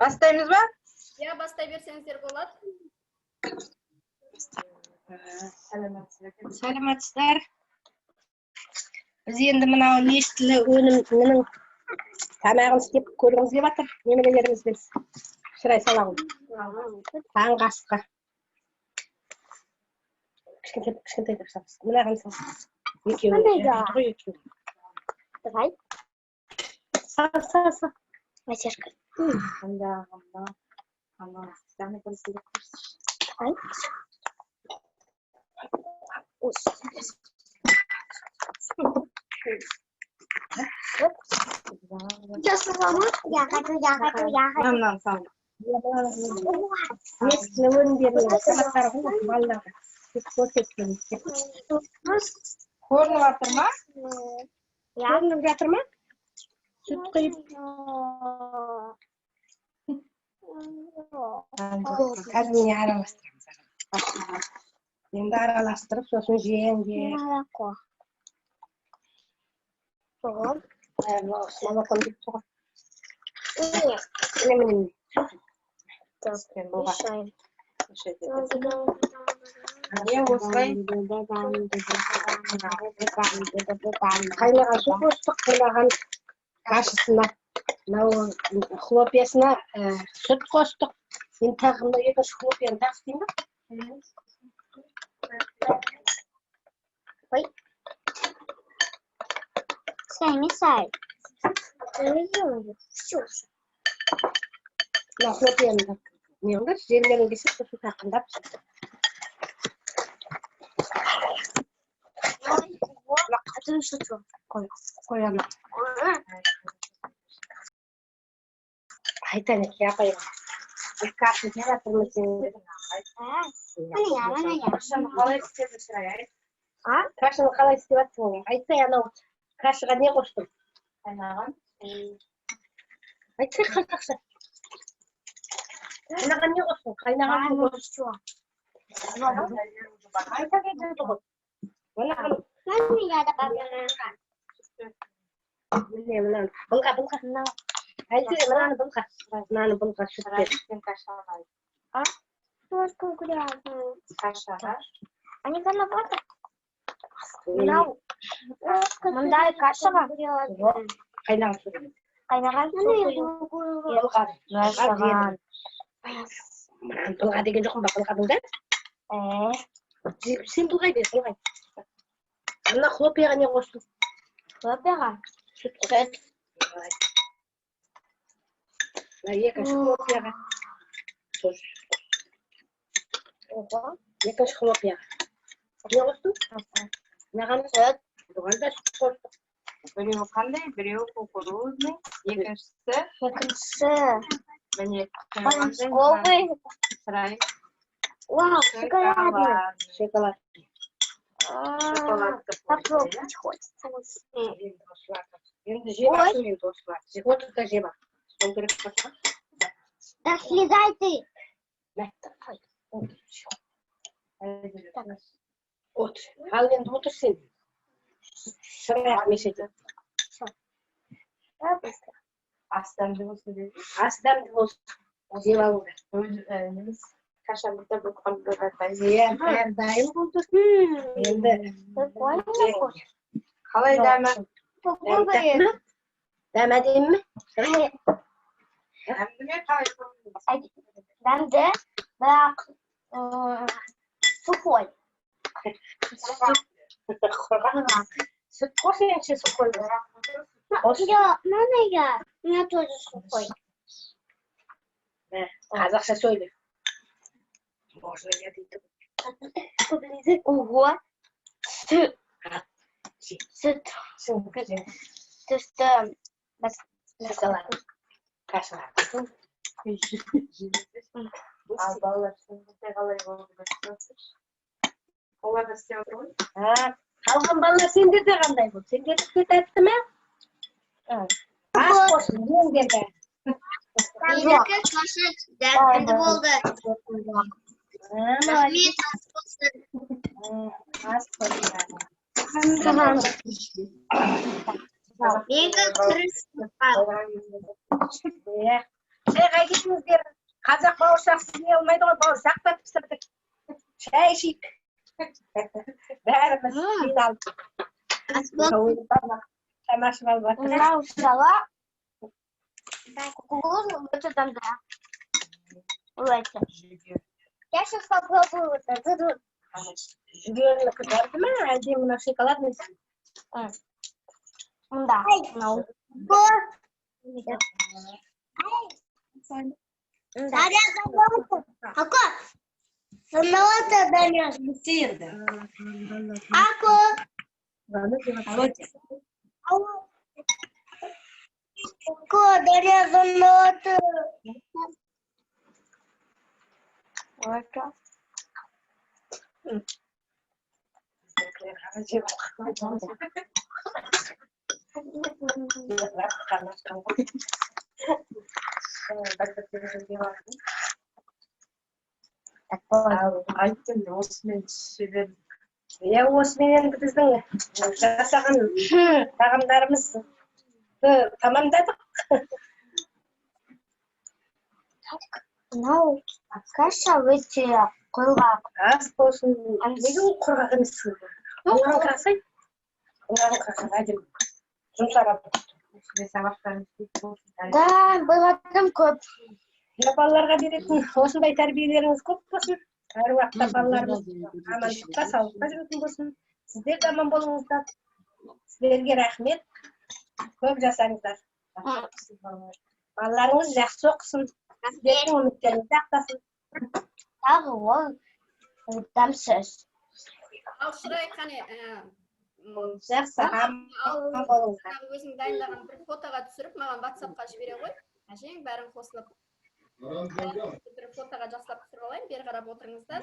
Бастаймыз ба? Иә, бастай берсеңіздер болады. Саламатсыздар. Біз енді мынау Нестілі өнімінің тамағын істеп көргіміз келіп жатыр немерелерімізбен. Шырай саламын. Таңғы асқа. Кішкентай кішкентай деп саласыз. Мынаған сал. Екеуі. Қандай да? Жарайды ғой екеуі. Давай, Сал, сал, сал. Васяшка. Давай. Ой. Я сама. Я хочу, я хочу, я хочу. Мынаны сал. Нестілі өнімдерінің тамақтары ғой осы балаларға. Тек көрсеткен. Көрініп жатыр ма? Я. Көрініп жатыр ма? Сүт құйып. Қазір міне араластырамыз. Енді араластырып, сосын жеңдер. Молоко. Ого. Мынау молоком деп тұр ғой. Нет, Міне, міне, міне. так, Бұлға. мешаем. Міне осылай. Қайнаған су қостық, қайнаған кашасына, мынау хлопьясына сүт қостық. Енді тағы мына екінші хлопьяны тағы істеймін ба? Мешай, мешай. Все. Мына хлопьяны не қылыңдаршы, жемдерін кесіп, сосын тақындап. А ты что? Қоямын. Айта әнекей апайға. Біз каша жеп жатырмыз енді. Міне, міне. Кашаны қалай істеді, Шырай, айт. А? Кашаны қалай істеп жатсың ғой? Айтсай, анау кашаға не қостың? Қайнаған. Айтсай қазақша. Қайнаған не қостың? Қайнаған су қостың. Айта кетеді ғой. Мынаған Міне, я добавляю. міне мынаны былға, былға. Айтсай, мынаны былға. Мынаны былға Шырай, сүтпен. сен кашаны айт. Ложку грязную. Кашаға. Они виноваты? Мынау мындай кашаға Қайнаған су. Қайнаған су құю. Былға. Мәссаған. Мынаны былға деген жоқпын ба? Былғадың да? Э, Сен былғай бер, былғай. Мына хлопьяға не қостың? Хлопьяға Сүт қостың. Мына екінші хлопьяға. Тоже сүт қостың. Ого. Екінші хлопьяға. Не қостың? Мынаған Сүт. Бұған да сүт қостық. Біреуі қандай? Біреуі кукурузный, екіншісі Екіншісі міне қандай? порошковый. Шырай. Вау, шоколадный. Шоколад. Шоколадты. Попробовать хочется. Енді осыларды. Енді жеп алсын енді осыларды. Жеп отыр да жеп ал. Сол керек болса. Да слезай ты. Мә, отыр. Отыр. Ал енді отыр сен. Шырайға мешет. Да, быстро. Ас дәмді болсын деді. Ас дәмді болсын. Жеп алыңдар. Өз неміз кашаны да бүкіл. Иә, бәрі дайын болды. Енді Прикольно вкус. Қалай дәмі? Дәмі тәтті ме? Дәмі әдемі ме? Шырай. Дәмді ме, қалай? Дәмді, бірақ сухой. Құрғақ. Сүт қос енді, сухой. Қос. Я, можно я? У меня тоже сухой. Мә, қазақша сөйле. Можно я дейді. Ого. Сүт. Же. Сүт. Сенікі же. Түсті. Бас. Шоколад. Кашалар. Ал балалар, сендерде қалай болды деп сұрасайшы. Олар да істеп отыр ғой. А, қалған балалар, сендерде қандай болды? Сендердікі де тәтті ме? Ас болсын, жеңдер бәрі. Менікі каша дәмді болды. А, молодец. Рахмет, ас болсын. Ас болсын. Менікі күріш. Иә. Шайға келіңіздер. Қазақ бауырсақсыз не алмайды ғой, бауырсақ та пісірдік. Шай ішейік. Бәріміз жиналып. Ас болсын. Тамақ ішіп алып жатыр. Мынау шала кукурузу өте дәмді. Өте. Я сейчас попробую вот этот. Жүгерінікі дәмді ме, әлде мына шоколадный? Мында. Мынау. Дарья, Ако, Саналата, Дарья. Енді. Ако. Володя. Ако, Дарья, Саналата. Өте. Біздікілер ғана жеп алған. Қарны ашқан ғой. Бір-бір жеп алды. Ал айт енді, осымен түсе бер. Иә, осымен енді біздің жасаған тағамдарымызды тамамдадық. Мынау каша өте құрғақ. Ас болсын. Неге ол құрғақ емес? Оған қарасай. Оған қарасаң, әдемі. Жұмсарады. Осындай сабақтарыңыз көп болсын. Да, бұлардан көп. Иә, балаларға беретін осындай тәрбиелеріңіз көп болсын. Әр уақытта балаларымыз амандықта, саулықта жүретін болсын. Сіздер де аман болыңыздар. Сіздерге рахмет. Көп жасаңыздар. Балаларыңыз жақсы оқысын. Сіздердің үміттеріңізді ақтасын. Тағы ол дәмсіз. Ал, Шырай, қане, Жақсы, ал аман болыңыздар. жаңағы өзің дайындаған бір фотоға түсіріп, маған ватсапқа жібере ғой, әжең, бәрін қосылып бір фотоға жақсылап түсіріп алайын. Бері қарап отырыңыздар.